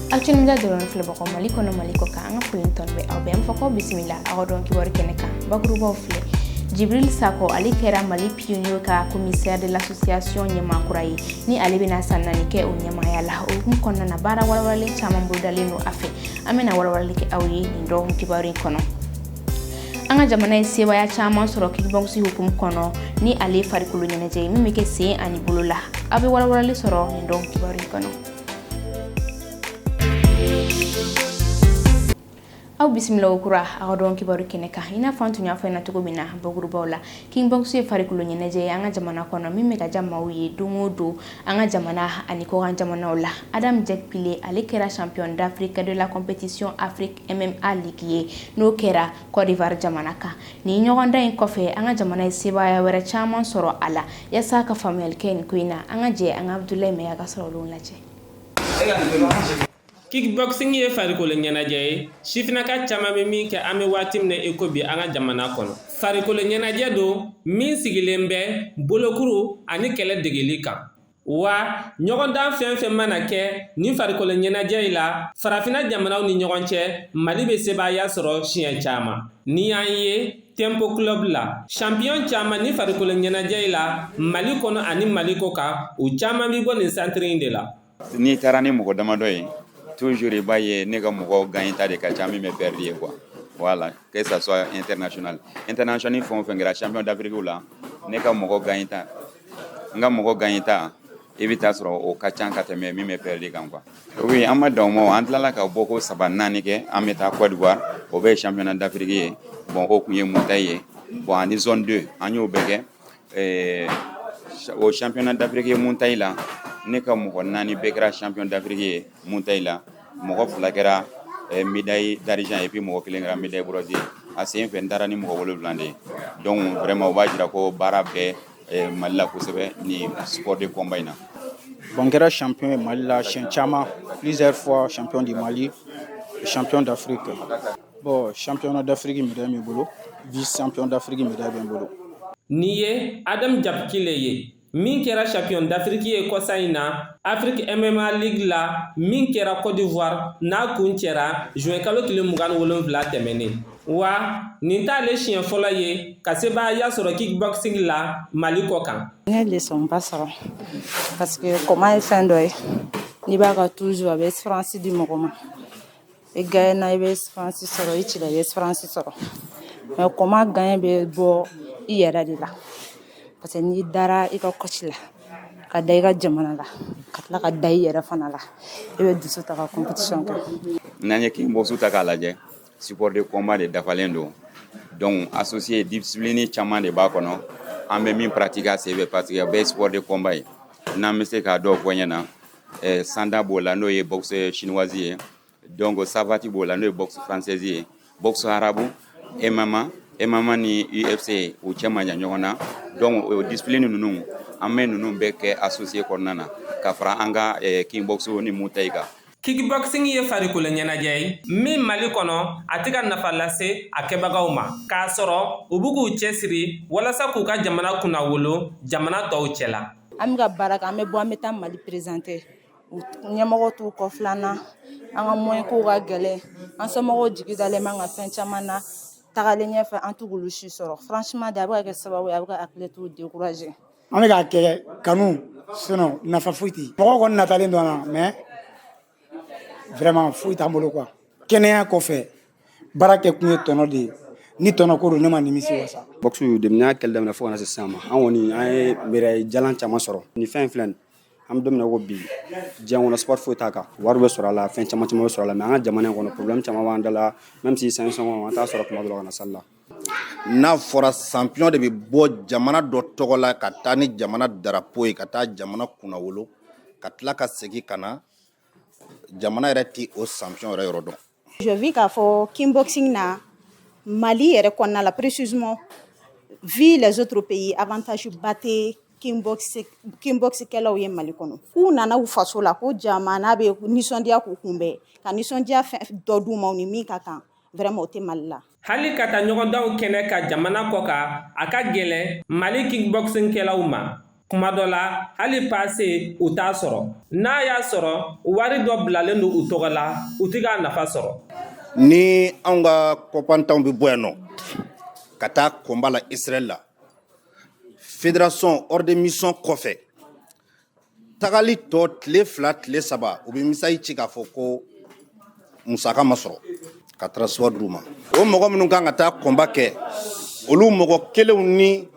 Actu Media dɔrɔn filɛbagaw, Mali kɔnɔ, Mali kɔ kan, an ka foli tɔn bɛ aw bɛɛ. An fɔ ko bisimila aw ka dɔn kibaru kɛnɛ kan. Bakurubaw filɛ: Jibril Sako, ale kɛra Mali pionnier ka commissaire de l'association ɲɛmaa kura ye, ni ale bɛna san 4 kɛ o ɲɛmaaya la. O hukumu kɔnɔna na, baara walawalalen caman bolodalen don a fɛ. An bɛna walawalali kɛ aw ye nin dɔgɔkun kibaru in kɔnɔ. An ka jamana ye sebaaya caman sɔrɔ kickbox hukumu kɔnɔ, ni ale farikolo ɲɛnajɛ ye min bɛ kɛ sen ani bolo la. Aw bɛ walawalali sɔrɔ nin dɔgɔkun kibaru in kɔnɔ. Aw bisimila o kura aw ka dɔn kibaru kɛnɛ kan. I n'a fɔ an tun y'a fɔ ɲɛna cogo min na bakurubaw la, kickbox ye farikolo ɲɛnajɛ ye an ka jamana kɔnɔ min bɛ ka diya maaw ye don o don an ka jamana ani kɔkan jamanaw la. Adam Jack Pile, ale kɛra champion d'Afrique de la compétition Afrique MMA League ye, n'o kɛra Côte d'Ivoire jamana kan. Nin ɲɔgɔndan in kɔfɛ, an ka jamana ye sebaaya wɛrɛ caman sɔrɔ a la. Yaasa ka faamuyali kɛ nin ko in na, an ka jɛ an ka Abdoulaye Mɛya ka sɔrɔlenw lajɛ. Kickboxing ye farikolo ɲɛnajɛ ye sifinnaka caman bɛ min kɛ an bɛ waati min na i ko bi an ka jamana kɔnɔ. Farikolo ɲɛnajɛ don min sigilen bɛ bolokuru ani kɛlɛ degeli kan. Wa ɲɔgɔndan fɛn fɛn mana kɛ nin farikolo ɲɛnajɛ in la farafinna jamanaw ni ɲɔgɔn cɛ, Mali bɛ sebaaya sɔrɔ siɲɛ caman. Ni y'an ye Tempo Club la, champion caman ni farikolo ɲɛnajɛ in la Mali kɔnɔ ani Mali kɔ kan, u caman bɛ bɔ nin centre in de la. N'i taara ni mɔgɔ damadɔ ye, toujours i b'a ye ne ka mɔgɔ gagneta de ka ca min bɛ perdu ye quoi. Voilà, que ça soit international, international fɛn o fɛn kɛra champion d'Afrique la, ne ka mɔgɔ gagneta, n ka mɔgɔ gagneta, i bɛ taa sɔrɔ o ka ca ka tɛmɛ min bɛ perdu kan quoi. Oui, an ma dan o ma, an tilala ka bɔ ko saba naani kɛ. An bɛ taa Côte d'Ivoire, o bɛ ye championnat d'Afrique ye. Bon, o kun ye Muay Thai ye. Bon, ani zone 2, an y'o bɛɛ kɛ. O championnat d'Afrique ye Muay Thai la, ne ka mɔgɔ naani bɛɛ kɛra champion d'Afrique ye Muay Thai la. Mɔgɔ fila kɛra médaille d'argent et puis mɔgɔ kelen kɛra médaille bronze ye. A sen fɛ, n taara ni mɔgɔ 7 de ye. Donc vraiment, o b'a jira ko baara bɛɛ Mali la kosɛbɛ ni sport de combat in na. Bon, n kɛra champion ye Mali la siɲɛ caman, plusieurs fois champion du Mali, champion d'Afrique. Bon, championnat d'Afrique médaille bɛ n bolo, vice champion d'Afrique médaille bɛ n bolo. Nin ye Adam Japikile ye min kɛra champion d'Afrique ye kɔsa in na Afrique MMA League la min kɛra Côte d'Ivoire, n'a kun cɛra juin kalo tile 27 tɛmɛnen. Wa nin t'ale siɲɛ fɔlɔ ye ka sebaaya sɔrɔ kickboxing la Mali kɔ kan. N ye leçon ba sɔrɔ parce que combat ye fɛn dɔ ye, n'i b'a ka toujours, a bɛ expérience di mɔgɔ ma. I gagné na, i bɛ expérience sɔrɔ, i cila, i bɛ expérience sɔrɔ, mais combat gagné bɛ bɔ i yɛrɛ de la, parce que n'i dara i ka coach la, ka da i ka jamana la, ka tila ka da i yɛrɛ fana la, i bɛ dusu ta ka compétition kɛ. N'an ye kickbox ta k'a lajɛ, sport de combat de dafalen don. Donc associé discipline caman de b'a kɔnɔ an bɛ min pratiquer a sen fɛ, parce que a bɛɛ ye sport de combat ye. N'an bɛ se k'a dɔw fɔ ɲɛna, sanda b'o la, n'o ye boxe chinoise ye. Donc savate b'o la, n'o ye boxe française ye, boxe arabe, MMA. MMA ni UFC, u cɛ man jan ɲɔgɔn na. Donc o discipline ninnu, an bɛ ninnu bɛɛ kɛ associé kɔnɔna na ka fara an ka kickbox ni Muay Thai kan. Kickboxing ye farikolo ɲɛnajɛ ye min Mali kɔnɔ a tɛ ka nafa lase a kɛbagaw ma, k'a sɔrɔ u b'u k'u cɛsiri walasa k'u ka jamana kunnawolo jamana tɔw cɛ la. An bɛ ka baara kɛ, an bɛ bɔ, an bɛ taa Mali présenter, ɲɛmɔgɔ t'u kɔ filanan. An ka moyen kow ka gɛlɛn, an somɔgɔw jigi dalen b'an ka fɛn caman na. Tagalen ɲɛfɛ, an t'u olu si sɔrɔ. Franchement de, a bɛ ka kɛ sababu ye a bɛ ka athlètes décourager. An bɛ k'a kɛ kanu, sinon nafa foyi tɛ. Mɔgɔw kɔni natalen don an na, mais vraiment foyi t'an bolo quoi. Kɛnɛya kɔfɛ, baara kɛ kun ye tɔnɔ de ye. Ni tɔnɔ ko don, ne ma nimisi wasa. Boxe, depuis n y'a kɛlɛ daminɛ fo ka na se sisan ma, an kɔni an ye médaille jalan caman sɔrɔ. Nin fɛn in filɛ nin, an bɛ don min na ko bi, diɲɛ kɔnɔ sport foyi t'a kan. Wari bɛ sɔrɔ a la, fɛn caman caman bɛ sɔrɔ a la, mais an ka jamana in kɔnɔ, problème caman b'an da la. Même si sanji sɔngɔ, an t'a sɔrɔ tuma dɔ la ka na salle la. N'a fɔra champion de bɛ bɔ jamana dɔ tɔgɔ la ka taa ni jamana drapeau ye, ka taa jamana kunnawolo, ka tila ka segin ka na, jamana yɛrɛ ti o champion yɛrɛ yɔrɔ dɔn. Je vis k'a fɔ kickboxing na Mali yɛrɛ kɔnɔna la, précisément vu les autres pays, avantage ba tɛ kickboxkɛlaw ye Mali kɔnɔ. K'u nana u faso la ko jamana bɛ nisɔndiya k'u kunbɛn, ka nisɔndiya fɛn dɔ d'u ma, u ni min ka kan, vraiment o tɛ Mali la. Hali ka taa ɲɔgɔndanw kɛnɛ ka jamana kɔ kan, a ka gɛlɛn Mali kickboxing kɛlaw ma. Kuma dɔ la, hali passe u t'a sɔrɔ. N'a y'a sɔrɔ wari dɔ bilalen don u tɔgɔ la, u tɛ k'a nafa sɔrɔ. Ni anw ka kɔpantanw bɛ bɔ yan nɔ ka taa combat la Israël la, fédération ordre de mission kɔfɛ, tagali tɔ tile 2, tile 3, u bɛ message ci k'a fɔ ko musaka ma sɔrɔ ka transport d'u ma. O mɔgɔ minnu kan ka taa combat kɛ, olu mɔgɔ kelenw ni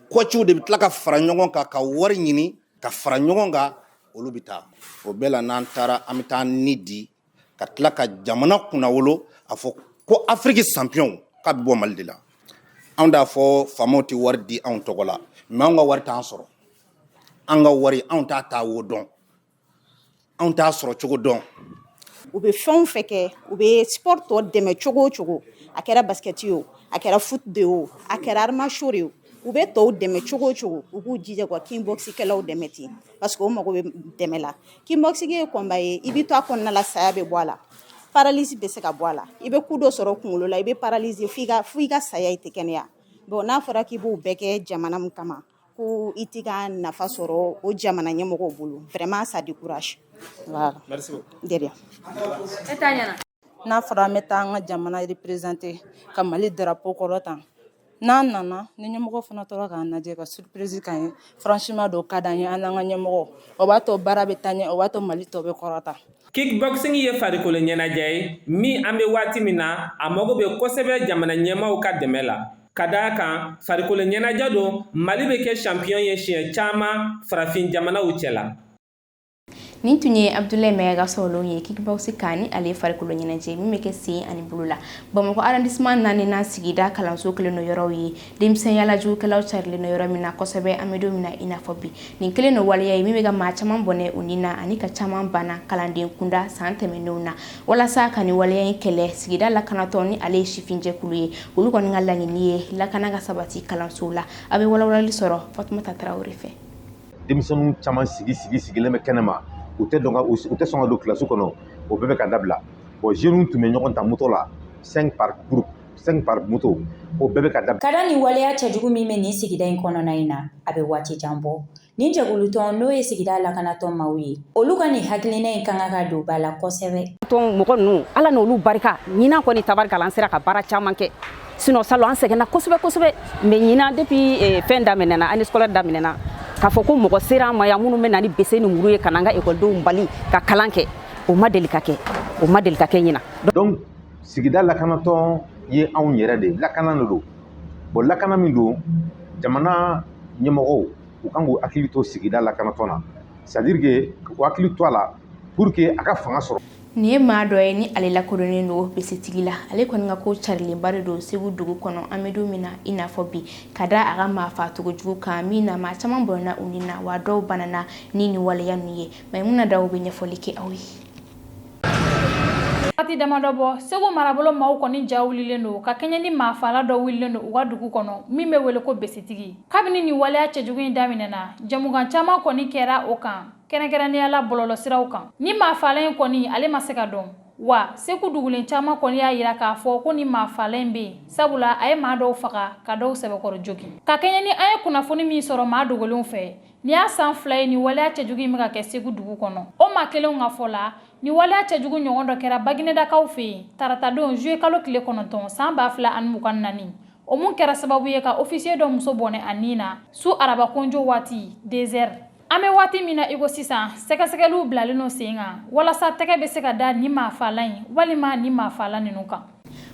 coachw de bɛ tila ka fara ɲɔgɔn kan ka wari ɲini ka fara ɲɔgɔn kan, olu bɛ taa. O bɛɛ la, n'an taara, an bɛ taa ni di ka tila ka jamana kunnawolo, a fɔ ko Afiriki champion k'a bɛ bɔ Mali de la. Anw t'a fɔ faamaw tɛ wari di anw tɔgɔ la, mais anw ka wari t'an sɔrɔ. An ka wari, anw t'a taa wo dɔn, anw t'a sɔrɔ cogo dɔn. U bɛ fɛn o fɛn kɛ, u bɛ sport tɔ dɛmɛ cogo o cogo, a kɛra basket ye o, a kɛra foot de ye o, a kɛra arts martiaux de ye o, u bɛ tɔw dɛmɛ cogo o cogo, u k'u jija ka kickboxkɛlaw dɛmɛ ten, parce que o mago bɛ dɛmɛ la. Kickboxing ye combat ye, i bɛ to a kɔnɔna la, saya bɛ bɔ a la, paralysie bɛ se ka bɔ a la, i bɛ coup dɔ sɔrɔ kunkolo la, i bɛ paralysie f'i ka saya, i tɛ kɛnɛya. Bon, n'a fɔra k'i b'o bɛɛ kɛ jamana min kama, ko i t'i ka nafa sɔrɔ o jamana ɲɛmɔgɔw bolo, vraiment, ça décourage, voilà. Merci beaucoup. De rien. N'a fɔra an bɛ taa an ka jamana représenter ka Mali drapeau kɔrɔ tan, n'an nana ni ɲɛmɔgɔ fana tora k'an lajɛ ka surprise k'an ye, franchement, dɔ ka d'an ye, an n'an ka ɲɛmɔgɔ. O b'a to baara bɛ taa ɲɛ, o b'a to Mali tɔ bɛ kɔrɔta. Kickboxing ye farikolo ɲɛnajɛ ye min an bɛ waati min na, a mago bɛ kosɛbɛ jamana ɲɛmaaw ka dɛmɛ la, ka d'a kan farikolo ɲɛnajɛ don. Mali bɛ kɛ champion ye siɲɛ caman farafin jamanaw cɛ la. Nin tun ye Abdoulaye Mɛga ka sɔrɔlenw ye kickbox kan, ni ale ye farikolo ɲɛnajɛ min bɛ kɛ sen ani bolo la. Bamakɔ arrondissement naaninan sigida kalanso kelen no yɔrɔw ye denmisɛn yalajugukɛlaw carilen no yɔrɔ min na kosɛbɛ. An bɛ don min na i n'a fɔ bi, nin kelen no waleya ye min bɛ ka maa caman bɔnɛ u ni na ani ka caman banna kalanden kunda san tɛmɛnenw na. Walasa ka nin waleya in kɛlɛ, sigida lakanatɔn, ni ale ye sifinjɛkulu ye, olu kɔni ka laɲini ye lakana ka sabati kalansow la. A bɛ walawalali sɔrɔ Fatumata Tarawele fɛ. Denmisɛnninw caman sigi sigi sigilen bɛ kɛnɛ ma, u tɛ dɔn ka u tɛ sɔn ka don kilasi kɔnɔ, o bɛɛ bɛ ka dabila. Bon, jeunes tun bɛ ɲɔgɔn ta moto la, 5 par groupe, 5 par moto, o bɛɛ bɛ ka dabila. Ka da nin waleya cɛjugu min bɛ nin sigida in kɔnɔna in na, a bɛ waati jan bɔ. Nin jɛkulutɔn, n'o ye sigida lakanatɔn maaw ye, olu ka nin hakilina in kan ka don ba la kosɛbɛ. Tɔn mɔgɔ ninnu, Ala n'olu barika, ɲinan kɔni, tabarikala, an sera ka baara caman kɛ. Sinon salon, an sɛgɛnna kosɛbɛ kosɛbɛ, mais ɲinan, depuis fɛn daminɛna, année scolaire daminɛna, k'a fɔ ko mɔgɔ sera an ma yan minnu bɛ na ni bese ni muru ye ka na an ka ekɔlidenw bali ka kalan kɛ, o ma deli ka kɛ, o ma deli ka kɛ ɲinan. Donc sigida lakanatɔn ye anw yɛrɛ de ye, lakana de don. Bon, lakana min don, jamana ɲɛmɔgɔw u kan k'u hakili to sigida lakanatɔn na, c'est à dire que k'u hakili to a la pour que a ka fanga sɔrɔ. Nin ye maa dɔ ye ni ale lakodɔnnen don besetigi la. Ale kɔni ka ko carilenba de don Segu dugu kɔnɔ, an bɛ don min na i n'a fɔ bi, ka da a ka maa faacogo jugu kan min na maa caman bɔnna u ni na, wa dɔw banana ni nin waleya ninnu ye. Maimuna Daw bɛ ɲɛfɔli kɛ aw ye. Waati damadɔ bɔ, Segu marabolo maaw kɔni ja wulilen don ka kɛɲɛ ni maafala dɔ wulilen don u ka dugu kɔnɔ min bɛ wele ko besitigi. Kabini nin waleya cɛjugu in daminɛna, jɛmukan caman kɔni kɛra o kan, kɛrɛnkɛrɛnnenya la bɔlɔlɔsiraw kan. Ni maafala in kɔni, ale ma se ka dɔn wa. Segu dugulen caman kɔni y'a yira k'a fɔ ko ni maafala in bɛ yen, sabula a ye maa dɔw faga ka dɔw sɛbɛkɔrɔ jogin. Ka kɛɲɛ ni an ye kunnafoni min sɔrɔ maa dogolenw fɛ, nin y'a san 2 ye ni waleya cɛjugu in bɛ ka kɛ Segu dugu kɔnɔ. O maa kelenw ka fɔ la, ni waleya cɛjugu ɲɔgɔn dɔ kɛra Baginedakaw fɛ yen taratadon, juillet kalo tile 9, san 2024, o mun kɛra sababu ye ka officier dɔ muso bɔnɛ a nin na su araba kɔnjo waati 2h. An bɛ waati min na i ko sisan, sɛgɛsɛgɛliw bilalen no sen kan walasa tɛgɛ bɛ se ka da ni maafala in walima ni maafala ninnu kan.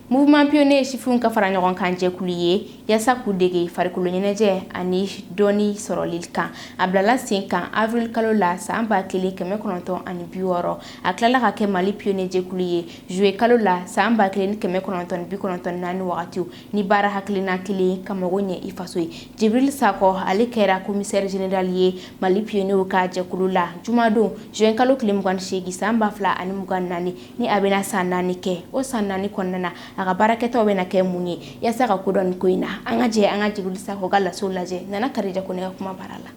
Mouvement Pionnier ye sifinw ka fara ɲɔgɔn kan jɛkulu ye yaasa k'u dege farikolo ɲɛnajɛ ani dɔnni sɔrɔli kan. A bilala sen kan avril kalo la san 1960. A tilala ka kɛ Mali Pionnier jɛkulu ye juillet kalo la san 1994 wagatiw, ni baara hakilina kelen ka mago ɲɛ i faso ye. Jibril Sakɔ, ale kɛra commissaire général ye Mali Pionnier ka jɛkulu la jumadon, juin kalo tile 28, san 2024, ni a bɛna san 4 kɛ. O san 4 kɔnɔna na, a ka baarakɛtaw bɛna kɛ mun ye yaasa ka kodɔn nin ko in na? An ka jɛ an ka Jibril Sakɔ ka lasew lajɛ Nana Kadija Kone ka kuma baara la.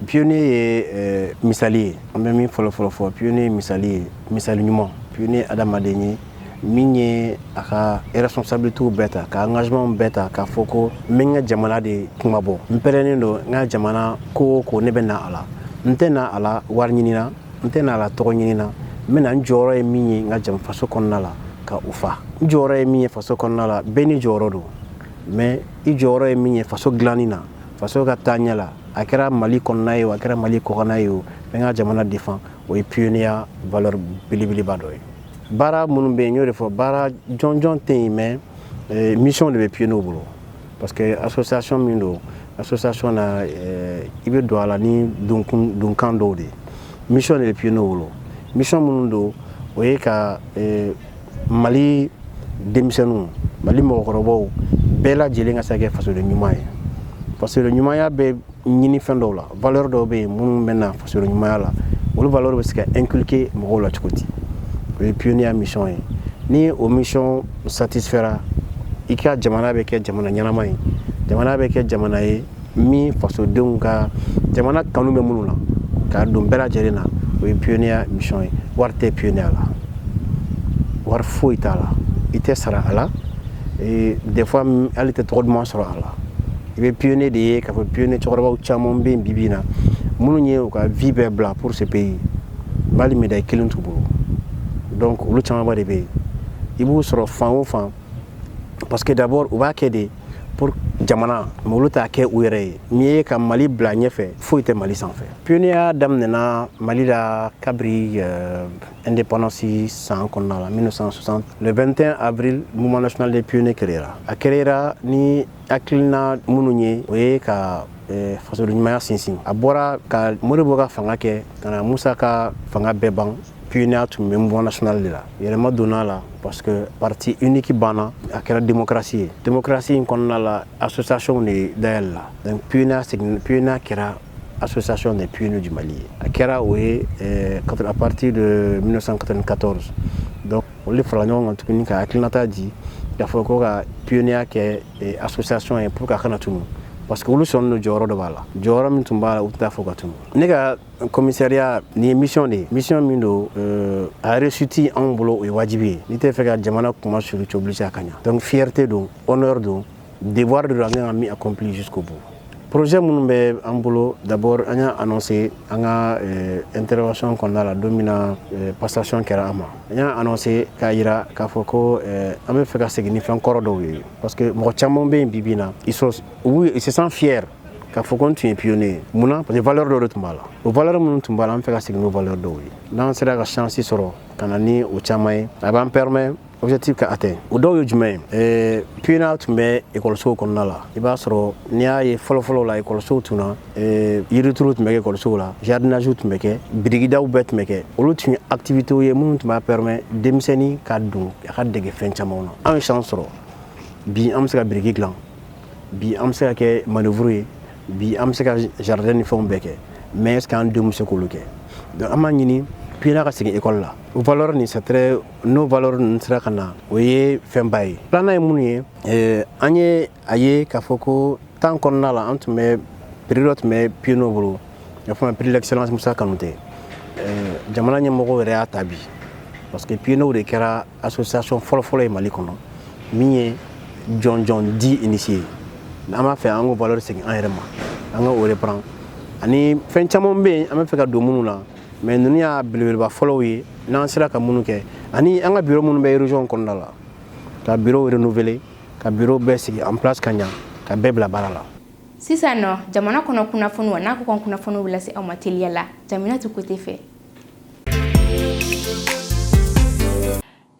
Pionnier ye misali ye. An bɛ min fɔlɔ fɔlɔ fɔ, pionnier ye misali ye, misali ɲuman. Pionnier adamaden ye. Min ye a ka responsabilités bɛɛ ta, ka engagement bɛɛ ta, k'a fɔ ko n bɛ n ka jamana de kuma bɔ, n pɛrɛnnen don n ka jamana ko o ko, ne bɛ na a la. N tɛ na a la wari ɲini na, n tɛ na a la tɔgɔ ɲini na. N bɛ na, n jɔyɔrɔ ye min ye n ka jama faso kɔnɔna la, ka o fa. N jɔyɔrɔ ye min ye faso kɔnɔna la, bɛɛ n'i jɔyɔrɔ don, mais i jɔyɔrɔ ye min ye faso dilanni na, faso ka taa ɲɛ la, a kɛra Mali kɔnɔna ye o, a kɛra Mali kɔkanna ye o, n bɛ n ka jamana défend. O ye pionnier valeur belebeleba dɔ ye. Baara minnu bɛ yen, n y'o de fɔ, baara jɔnjɔn tɛ yen, mais mission de bɛ pionnier bolo, parce que association min don, association na, i bɛ don a la ni donkun donkan dɔw de ye. Mission de bɛ pionnier bolo. Mission minnu don, o ye ka Mali denmisɛnninw, Mali mɔgɔkɔrɔbaw bɛɛ lajɛlen ka se ka kɛ fasoden ɲuman ye. Fasoden ɲumanya bɛ ɲini fɛn dɔw la, valeur dɔw bɛ yen minnu bɛ na fasoden ɲumanya la. Olu valeur bɛ se ka inculquer mɔgɔw la cogo di? O ye pionnier mission ye. Ni o mission satisfera, i ka jamana bɛ kɛ jamana ɲɛnama ye, jamana bɛ kɛ jamana ye min fasodenw ka jamana kanu bɛ minnu na k'a don bɛɛ lajɛlen na. O ye pionnier mission ye. Wari tɛ pionnier la, wari foyi t'a la, i tɛ sara a la. Des fois hali tɛ tɔgɔ duman sɔrɔ a la. I bɛ pionnier de ye k'a fɔ pionnier cɛkɔrɔbaw caman bɛ yen bi bi in na, minnu ye u ka vie bɛɛ bila pour ce pays, hali médaille kelen t'u bolo. Donc olu camanba de bɛ yen, i b'u sɔrɔ fan o fan, parce que d'abord u b'a kɛ de pour jamana, mais olu t'a kɛ u yɛrɛ ye. N'i ye ka Mali bila ɲɛfɛ, foyi tɛ Mali sanfɛ. Pionnier daminɛna Mali la kabiri indépendance san kɔnɔna la, 1960, le 21 avril, Mouvement national des pionniers créera. A créera ni hakilina minnu ye, o ye ka fasoden ɲumanya sinsin. A bɔra ka Modibo ka fanga kɛ ka na Musa ka fanga bɛɛ ban. Pionnier tun bɛ mouvement national de la. Yɛlɛma donna a la parce que parti unique banna, a kɛra démocratie ye. Démocratie in kɔnɔna la, association de dayɛlɛla. Donc pionnier segin, pionnier kɛra Association des pionniers du Mali ye. A kɛra o ye à partir de 1994. Donc olu de farala ɲɔgɔn kan tuguni ka hakilinata di k'a fɔ ko ka pionnier kɛ association ye pour que a kana tunu, parce que olu sɔnnen don jɔyɔrɔ dɔ b'a la, jɔyɔrɔ min tun b'a la, u tun t'a fɔ ka tunu. Ne ka commissariat nin ye mission de ye, mission min don, a réussite anw bolo, o ye wajibi ye. N'i tɛ fɛ ka jamana kuma suru, tu obligé a ka ɲa. Donc fierté don, honneur don, devoir de don, an kan ka min accompli jusqu'au bout. Projet minnu bɛ an bolo, d'abord an y'a annoncé an ka intervention kɔnɔna la don min na passation kɛra an ma. An y'a annoncé k'a yira k'a fɔ ko an bɛ fɛ ka segin ni fɛn kɔrɔ dɔw ye, parce que mɔgɔ caman bɛ yen bi bi in na, ils sont, ils se sentent fiers k'a fɔ ko n tun ye pionnier ye. Munna? Parce que valeur dɔw de tun b'a la. O valeur minnu tun b'a la, an bɛ fɛ ka segin n'o valeur dɔw ye. N'an sera ka chance sɔrɔ ka na ni o caman ye, a b'an permet objectif ka atteint. O dɔw ye jumɛn ye? Pionnier tun bɛ ekɔlisow kɔnɔna la. I b'a sɔrɔ n'i y'a ye, fɔlɔfɔlɔ la, ekɔlisow tun na, yirituru tun bɛ kɛ ekɔlisow la, jardinage tun bɛ kɛ, birikidaw bɛɛ tun bɛ kɛ. Olu tun ye activités ye minnu tun b'a permet denmisɛnnin ka don a ka dege fɛn caman na. An ye chance sɔrɔ bi, an bɛ se ka biriki dilan bi, an bɛ se ka kɛ manœuvre ye bi, an bɛ se ka jardin ni fɛnw bɛɛ kɛ, mais est ce que an denw bɛ se k'olu kɛ? Donc an b'a ɲini pionnier ka segin école la. O valeur nin, c'est très, n'o valeur ninnu sera ka na, o ye fɛnba ye. Filanan ye minnu ye, an ye a ye k'a fɔ ko temps kɔnɔna la, an tun bɛ prix dɔ tun bɛ pionnier bolo, a fɔ ma prix l'excellence Musa Kanute. Jamana ɲɛmɔgɔw yɛrɛ y'a ta bi, parce que pionnier de kɛra association fɔlɔfɔlɔ ye Mali kɔnɔ min ye jɔnjɔn di initié. An b'a fɛ an k'o valeur segin an yɛrɛ ma, an ka o reprend. Ani fɛn caman bɛ yen an bɛ fɛ ka don minnu na, mais ninnu y'a belebeleba fɔlɔw ye n'an sera ka minnu kɛ. Ani an ka bureau minnu bɛ région kɔnɔna la, ka bureau renouveler, ka bureau bɛɛ sigi en place ka ɲa, ka bɛɛ bila baara la. Sisan nɔ, jamana kɔnɔ kunnafoniw n'a ko kan kunnafoniw bɛ lase aw ma teliya la Jaminatu Kote fɛ.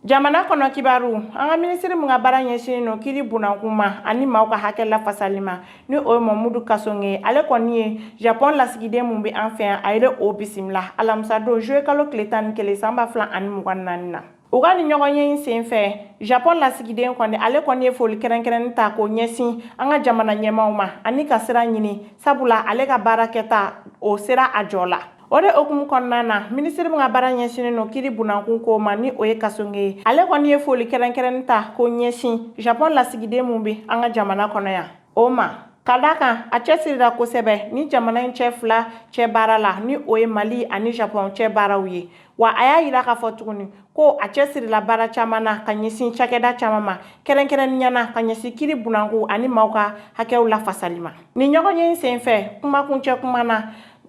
Jamana kɔnɔ kibaru. An ka minisiri min ka baara ɲɛsinnen don kiri bunankun ma ani maaw ka hakɛ lafasali ma, ni o ye Mamudu Kasonge ye, ale kɔni ye Japon lasigiden mun bɛ an fɛ yan, a yɛrɛ o bisimila alamisadon juillet kalo tile 11 san 2024 na. U ka nin ɲɔgɔn ye in senfɛ, Japon lasigiden kɔni, ale kɔni ye foli kɛrɛnkɛrɛnnin ta k'o ɲɛsin an ka jamana ɲɛmaaw ma ani ka sira ɲini, sabula ale ka baara kɛta o sera a jɔ la. O de hukumu kɔnɔna na, minisiri min ka baara ɲɛsinnen don kiri bunankun ko ma, ni o ye Kasonge ye, ale kɔni ye foli kɛrɛnkɛrɛnnin ta k'o ɲɛsin Japon lasigiden mun bɛ an ka jamana kɔnɔ yan o ma, ka da kan a cɛsirira kosɛbɛ ni jamana in cɛ fila cɛ baara la, ni o ye Mali ani Japon cɛ baaraw ye. Wa a y'a yira k'a fɔ tuguni ko a cɛsirila baara caman na ka ɲɛsin cakɛda caman ma, kɛrɛnkɛrɛnnenya na ka ɲɛsin kiri bunanko ani maaw ka hakɛw lafasali ma. Nin ɲɔgɔnye in senfɛ, kumakuncɛ kuma na,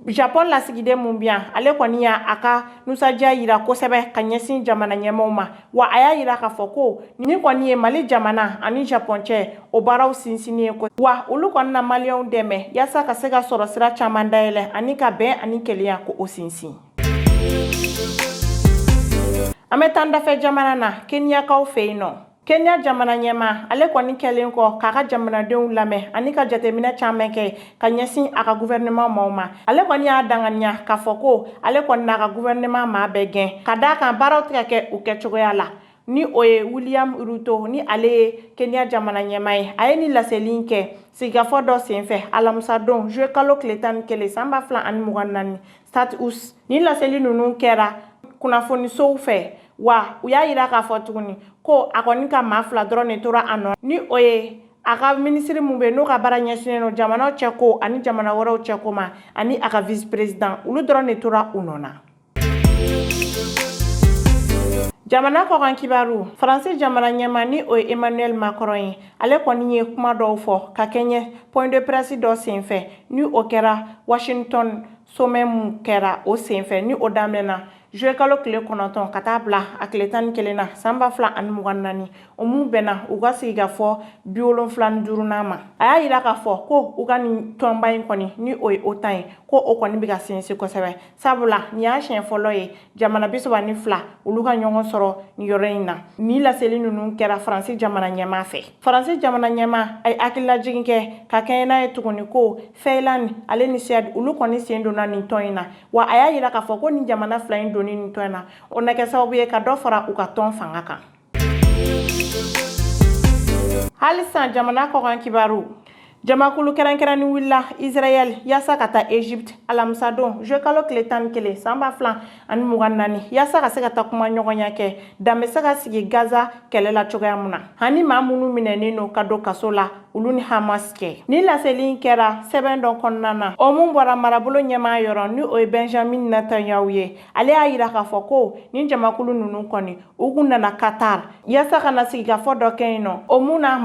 Japon lasigiden mun bi yan, ale kɔni y'a a ka nisɔndiya yira kosɛbɛ ka ɲɛsin jamana ɲɛmaaw ma. Wa a y'a yira k'a fɔ ko nin kɔni ye Mali jamana ani Japon cɛ o baaraw sinsinni ye, wa olu kɔni na maliyɛnw dɛmɛ yaasa ka se ka sɔrɔ sira caman dayɛlɛ ani ka bɛn ani kelenya ko o sinsin. An bɛ taa dafɛ jamana na, Keniyakaw fɛ yen nɔ. Kenya jamana ɲɛmaa, ale kɔni kɛlen kɔ k'a ka jamanadenw lamɛn ani ka jateminɛ caman kɛ ka ɲɛsin a ka gouvernement maaw ma, ale kɔni y'a danganiya k'a fɔ ko ale kɔni n'a ka gouvernement maa bɛɛ gɛn, ka d'a kan baaraw tɛ ka kɛ u kɛcogoya la, ni o ye William Ruto, ni ale ye Kenya jamana ɲɛmaa ye. A ye nin laseli in kɛ sigikafɔ dɔ senfɛ alamisadon, juillet kalo tile 11 san 2024, State House. Nin laseli ninnu kɛra kunnafonisow fɛ, wa u y'a yira k'a fɔ tuguni ko a kɔni ka maa fila dɔrɔn de tora a nɔ, ni o ye a ka minisiri mun bɛ n'o ka baara ɲɛsinnen don jamanaw cɛko ani jamana wɛrɛw cɛko ma, ani a ka vice président. Olu dɔrɔn de tora u nɔ na. Jamana kɔkan kibaru. Faransi jamana ɲɛmaa, ni o ye Emmanuel Macron ye, ale kɔni ye kuma dɔw fɔ ka kɛɲɛ point de presse dɔ senfɛ, ni o kɛra Washington sommet mun kɛra o senfɛ, ni o daminɛna juillet kalo tile 9 ka taa bila a tile 11 na san 2024, o mun bɛnna u ka sigikafɔ 75nan ma. A y'a yira k'a fɔ ko u ka nin tɔnba in kɔni, ni o ye OTAN ye, ko o kɔni bɛ ka sinsin kosɛbɛ, sabula nin y'a siɲɛ fɔlɔ ye jamana 32 olu ka ɲɔgɔn sɔrɔ nin yɔrɔ in na. Nin laseli ninnu kɛra Faransi jamana ɲɛmaa fɛ. Faransi jamana ɲɛmaa a ye hakililajigin kɛ ka kɛɲɛ n'a ye tuguni ko Finlande ale ni Suède, olu kɔni sen donna nin tɔn in na. Wa a y'a yira k'a fɔ ko nin jamana fila in donni nin tɔn in na, o na kɛ sababu ye ka dɔ fara u ka tɔn fanga kan. Halisa jamana kɔkan kibaru. Jamakulu kɛrɛnkɛrɛnnin wulila Israël yaasa ka taa Egypte alamisadon, juillet kalo tile 11 san 2024, yaasa ka se ka taa kuma ɲɔgɔnya kɛ dan bɛ se ka sigi Gaza kɛlɛ la cogoya mun na, ani maa minnu minɛnen don ka don kaso la, olu ni Hamas cɛ. Nin laseli in kɛra sɛbɛn dɔ kɔnɔna na, o mun bɔra marabolo ɲɛmaa yɔrɔ, ni o ye Benjamin Netanyahu ye. Ale y'a yira k'a fɔ ko nin jamakulu ninnu kɔni, u kun nana Qatar yaasa ka na sigikafɔ dɔ kɛ yen nɔ, o mun na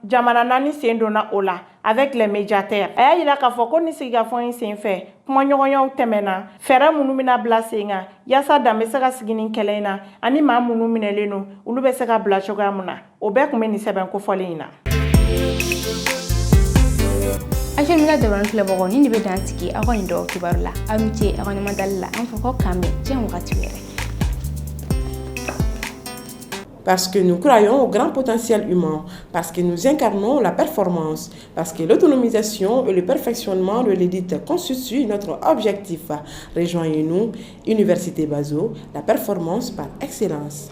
jamana naani sen donna o la avec les médiateurs. A y'a yira k'a fɔ ko ni sigikafɔ in sen fɛ, kumaɲɔgɔnyaw tɛmɛna, fɛɛrɛ minnu bɛna bila sen kan yaasa dan bɛ se ka sigi nin kɛlɛ in na, ani maa minnu minɛlen don, olu bɛ se ka bila cogoya mun na, o bɛɛ tun bɛ nin sɛbɛn kofɔlen in na. Actuel Media dabaranin filɛbagaw, nin de bɛ dan sigi aw ka nin dɔgɔ kibaru la. Aw ni ce aw ka ɲɔgɔn la. An fɔ ko k'an bɛn diɲɛ wagati wɛrɛ. Parce que nous croyons au grand potentiel humain, parce que nous incarnons la performance, parce que l'autonomisation et le perfectionnement de l'élite constituent notre objectif. Rejoignez-nous, Université Bazo, la performance par excellence.